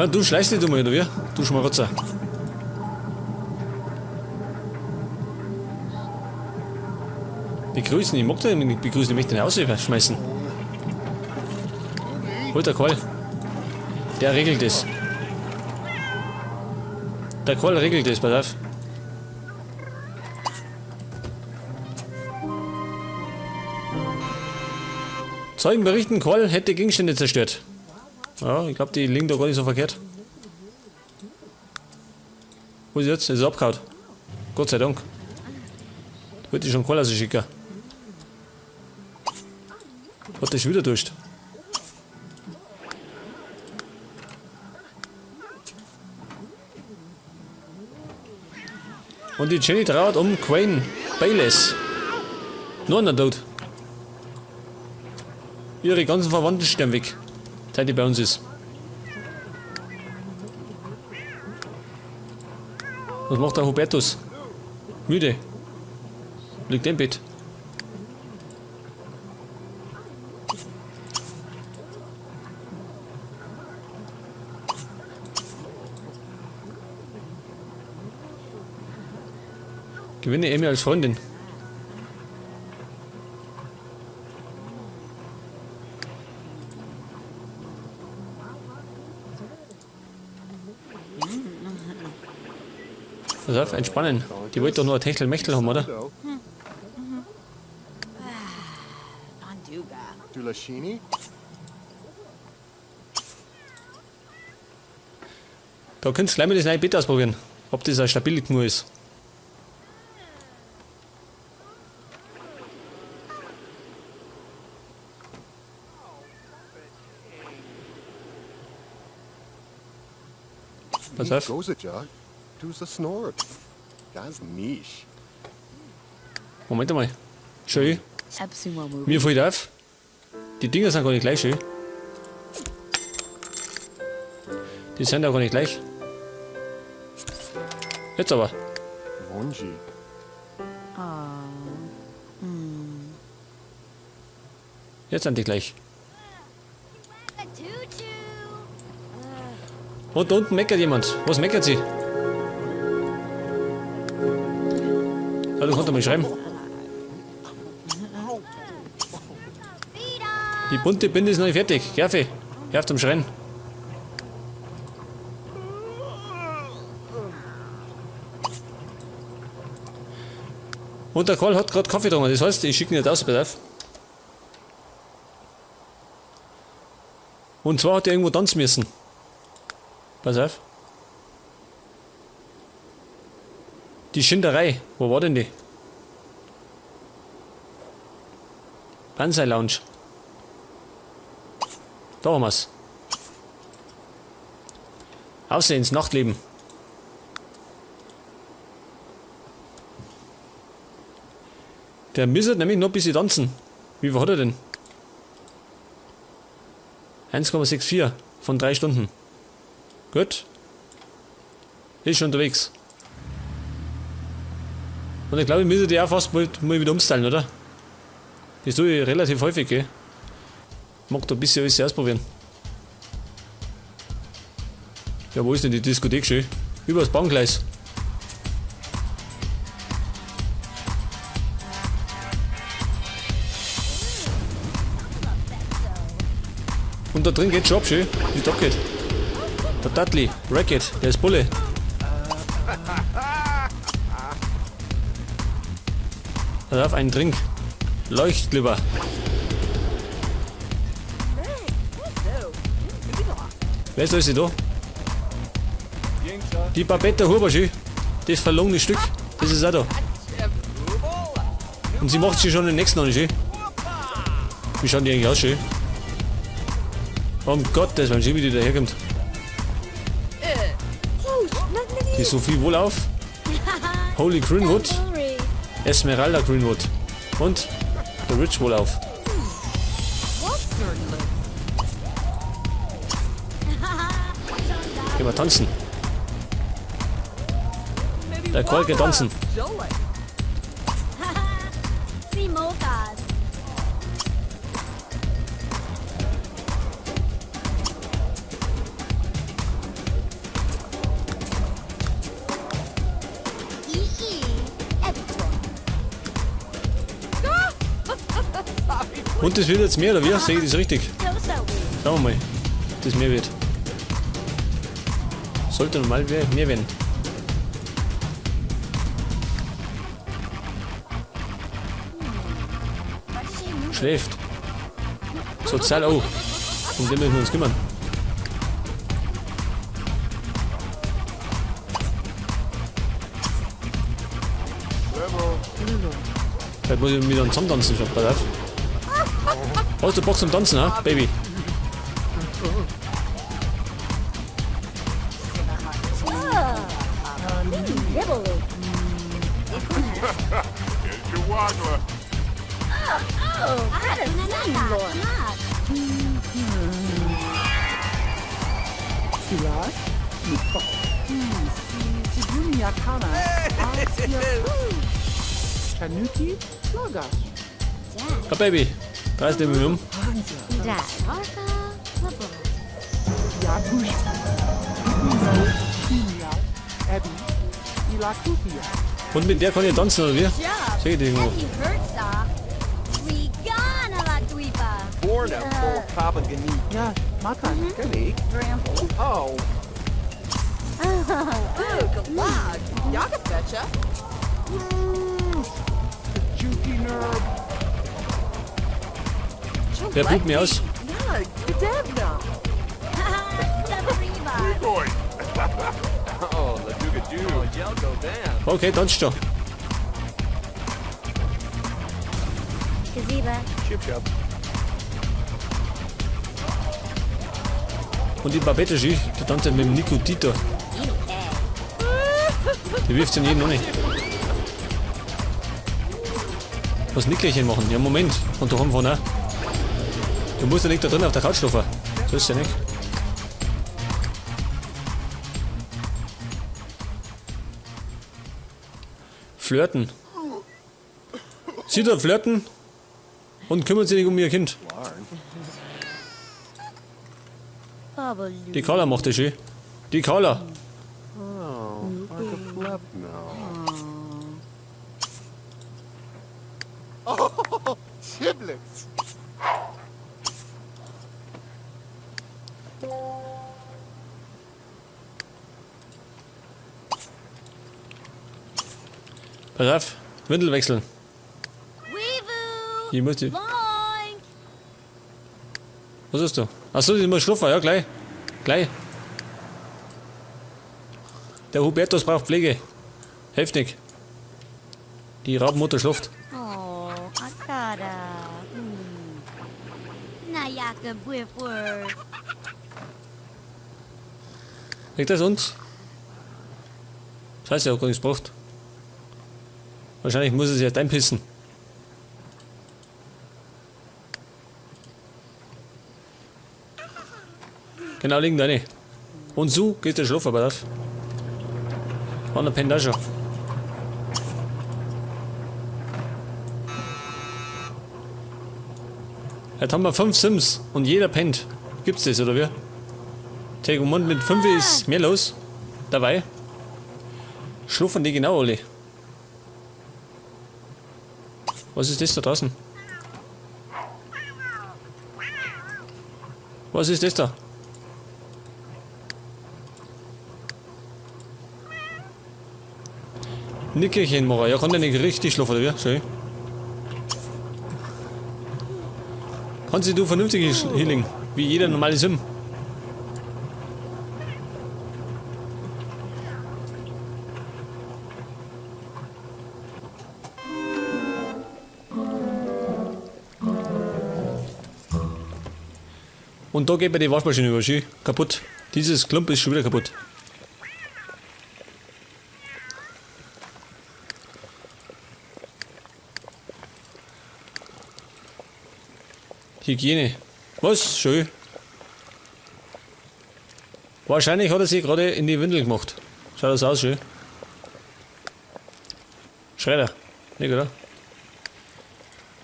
Ja, du schleichst dich du mal, oder wie? Du Schmarotzer. Begrüßen, ich mag den nicht begrüßen, ich möchte den rausschmeißen. Holt der Karl. Der regelt es. Der Karl regelt es, pass auf. Zeugen berichten, Karl hätte Gegenstände zerstört. Ja, ich glaub, die liegen da gar nicht so verkehrt. Wo ist jetzt? Ist er abgehauen. Gott sei Dank. Wollte ich schon Karl rausschicken. Hat der schon wieder Durst? Und die Jenny trauert um Quain Bayliss. Nur einer tot. Ihre ganzen Verwandten sterben weg, seit die bei uns ist. Was macht der Hubertus? Müde. Liegt im Bett. Gewinne Amy als Freundin. Pass auf, entspannen. Die wollte doch nur ein Techtelmechtel haben, oder? Da könntest du gleich mal das neue Bett ausprobieren, ob das auch stabil genug ist. Pass auf. Moment einmal. Schön. Mir fällt auf. Die Dinger sind gar nicht gleich schön. Die sind ja gar nicht gleich. Jetzt aber. Jetzt sind die gleich. Und da unten meckert jemand. Was meckert sie? Ja, du kannst doch mal schreiben. Die bunte Binde ist noch nicht fertig. Gerfi, hör auf zum Schreien. Und der Karl hat grad Kaffee getrunken. Das heißt, ich schicke ihn nicht aus, pass auf. Und zwar hat er irgendwo tanzen müssen. Pass auf. Die Schinderei. Wo war denn die? Banzai Lounge. Da haben wir's. Aussehen ins Nachtleben. Der müsste nämlich noch ein bisschen tanzen. Wie viel hat er denn? 1,64 von 3 Stunden. Gut. Ist schon unterwegs. Und ich glaube, ich müsste die auch fast mal wieder umstylen, oder? Das tue ich relativ häufig, gell? Ich mag da ein bisschen alles ausprobieren. Ja, wo ist denn die Diskothek schön? Über das Bahngleis. Und da drin geht's schon ab, schön. Wie da geht. Der Dudley, Racket, der ist Bulle. Pass auf, einen Drink. Leuchtglibber. Wer ist alles da? Die Babette Huber, schön. Das verlogene Stück, das ist auch da. Und sie macht sich schon den nächsten an, schön. Wie schauen die eigentlich aus, schön? Um Gottes Willen, schön, wie die daherkommt. Die Sophie Wohlauf. Holy Greenwood. Esmeralda Greenwood. Und der Rich Wohlauf. Gehen wir tanzen. Der Karl geht tanzen. Und das wird jetzt mehr, oder wie? Sehe ich das richtig? Schauen wir mal, ob das mehr wird. Sollte normal mehr werden. Schläft. Sozial, oh. Um den müssen wir uns kümmern. Vielleicht muss ich wieder zusammen tanzen, schon. Pass auf. Hast du Bock zum Tanzen, ha, Baby? Ja, Baby, reiß dich mal um. Und mit der kann ich tanzen, oder wie? Seh ich dich irgendwo. Wer bucht mir aus? Okay, tanzt schon. Und die Babette, die tanzt mit dem Nico Dieter. Die wirft den jeden noch nicht. Was Nickerchen machen? Ja, Moment. Und da haben wir auch. Du musst ja nicht da drin auf der Couch schlafen. So ist ja nicht. Flirten. Sie da flirten und kümmert sich nicht um ihr Kind. Die Carla macht das schön. Die Carla. Oh, Chiblets. Pass auf, Windel wechseln. Ich muss die. Was ist du? Achso, die muss schlafen, ja, gleich. Gleich. Der Hubertus braucht Pflege. Heftig. Die Rabenmutter schläft. Oh, Akara. Nayaka Bwifur. Liegt das uns? Scheiße, ich hab gar nichts gebraucht. Wahrscheinlich muss es jetzt einpissen. Genau, liegen da nicht. Und so geht der Schlaf aber auf. Einer pennt auch schon. Jetzt haben wir 5 Sims und jeder pennt. Gibt's das, oder wie? Take Moment, mit 5 ist mehr los. Dabei. Schlafen die genau alle. Was ist das da draußen? Was ist das da? Nickerchen machen. Ja, kann der nicht richtig schlafen, oder wie? Schön. Kannst du vernünftig healing? Wie jeder normale Sim. Und da geht mir die Waschmaschine über, schön kaputt. Dieses Klump ist schon wieder kaputt. Hygiene. Was? Schön. Wahrscheinlich hat er sich gerade in die Windel gemacht. Schaut das aus, schön. Schreit er. Nicht, oder?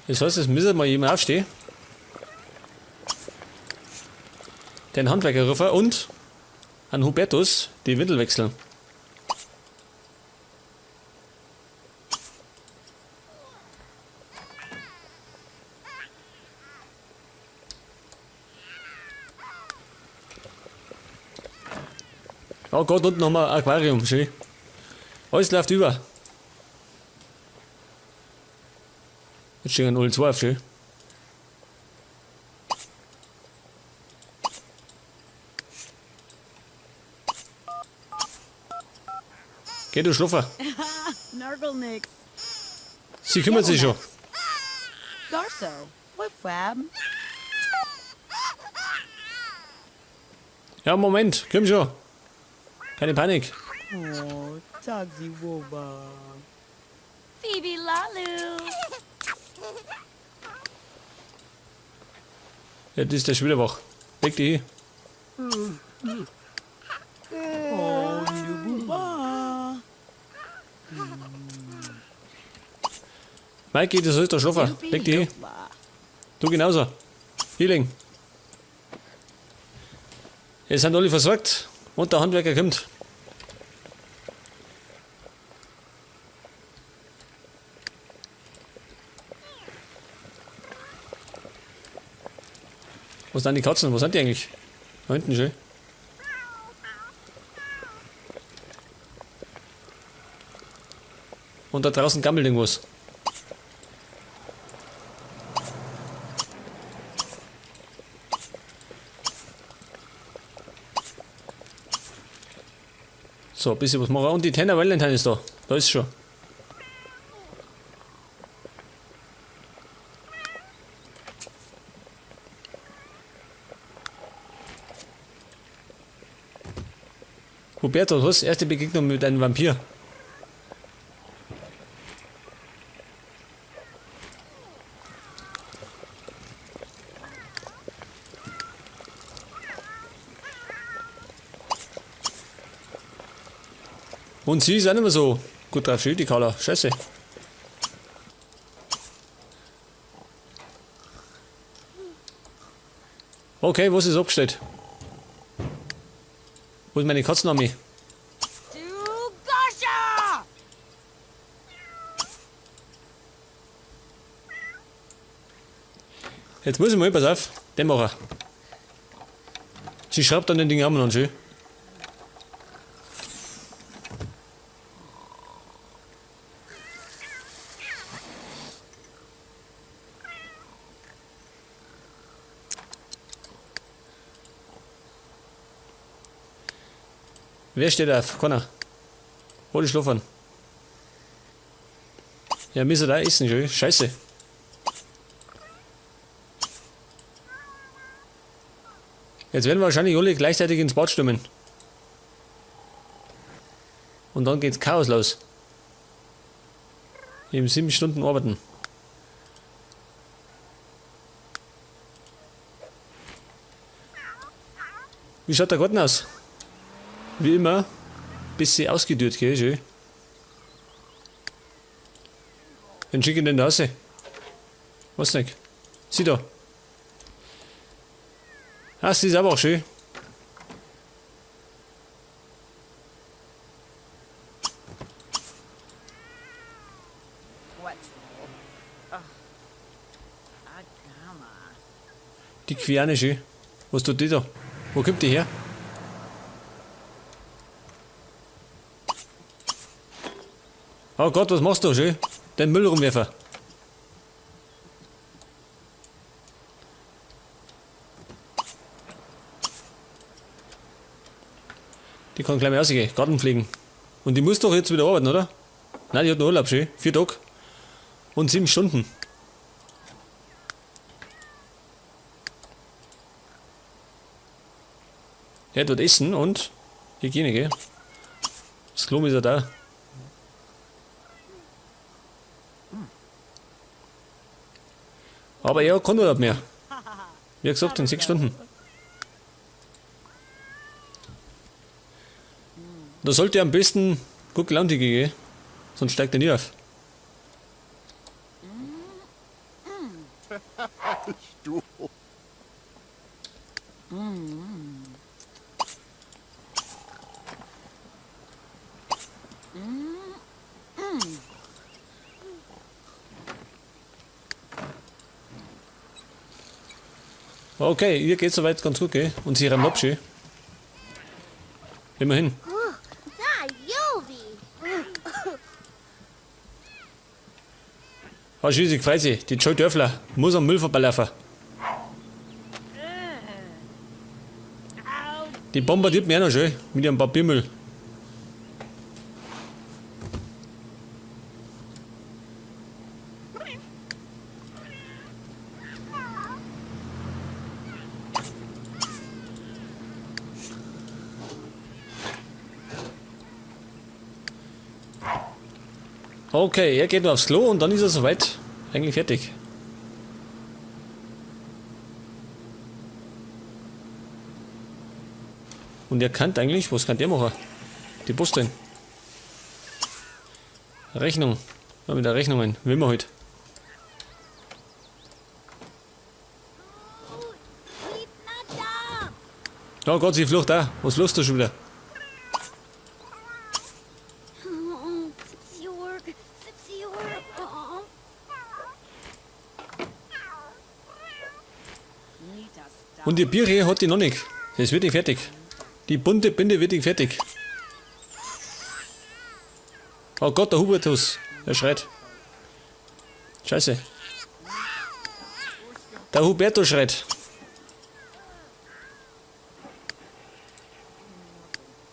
Das heißt, es müsste mal jemand aufstehen. Den Handwerker rufen und an Hubertus die Windel wechseln. Oh Gott, unten haben wir ein Aquarium, schön. Alles läuft über. Jetzt stehen alle zwei auf, schön. Geh du schlafen. Nurgle nix. Sie kümmert sich schon. Garso. Whip wab. Ja, Moment, komm schon. Keine Panik. Oh, Taxi Woba. Phoebe Lalu. Ja, das ist der schon wieder wach. Leg dich hin. Oh, Nububa. Maiki, du sollst doch schlafen. Leg dich hin. Du genauso. Healing. Es sind alle versorgt und der Handwerker kommt. Wo sind die Katzen? Wo sind die eigentlich? Da hinten schön. Und da draußen gammelt irgendwas. So, ein bisschen was machen. Und die Tanner Valentine ist da. Da ist schon. Roberto, was? Erste Begegnung mit einem Vampir. Und sie ist auch nicht mehr so gut drauf, die Carla. Scheiße. Okay, was ist abgestellt? Wo ist meine Katzenarmee? Jetzt muss ich mal, pass auf, den machen. Sie schraubt an den Ding an, schön. Wer steht auf? Keiner. Hol die schlafen. Ja, müssen da essen, schön. Scheiße. Jetzt werden wir wahrscheinlich alle gleichzeitig ins Bad stürmen. Und dann geht's Chaos los. Eben 7 Stunden arbeiten. Wie schaut der Garten aus? Wie immer, bisschen ausgedürrt, gell, schön. Dann schick ich den da raus. Was nicht? Sieh da. Ah, sie ist aber auch schön. Die Quiane schön. Was tut die da? Wo kommt die her? Oh Gott, was machst du schön? Den Müll rumwerfen. Die kann gleich mal rausgehen, Garten pflegen. Und die muss doch jetzt wieder arbeiten, oder? Nein, die hat noch Urlaub, schön. 4 Tage. Und 7 Stunden. Ja, dort essen und Hygiene, gell? Das Klo ist ja da. Aber er hat keinen Urlaub mehr. Wie gesagt, in 6 Stunden. Da sollte er am besten gut gelaunt gehen, sonst steigt er nie auf. Du. Okay, ihr geht soweit ganz gut, gell? Und sie rammt ab schön. Immerhin. Ah, schießig, freut sich. Die Joe Dörfler muss am Müll vorbeilaufen. Die bombardiert mich auch noch schön mit ihrem Papiermüll. Okay, er geht noch aufs Klo und dann ist er soweit eigentlich fertig. Und er kann eigentlich, was kann der machen? Die Post drin. Rechnung. Ja, mit der Rechnungen. Will man heute. Oh Gott, sie flucht da. Was lust du schon wieder? Und die Biere hat die noch nicht. Das wird nicht fertig. Die bunte Binde wird nicht fertig. Oh Gott, der Hubertus. Er schreit. Scheiße. Der Hubertus schreit.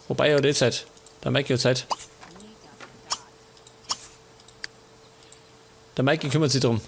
Wobei, er hat eh Zeit. Der Mikey hat Zeit. Der Mikey kümmert sich drum.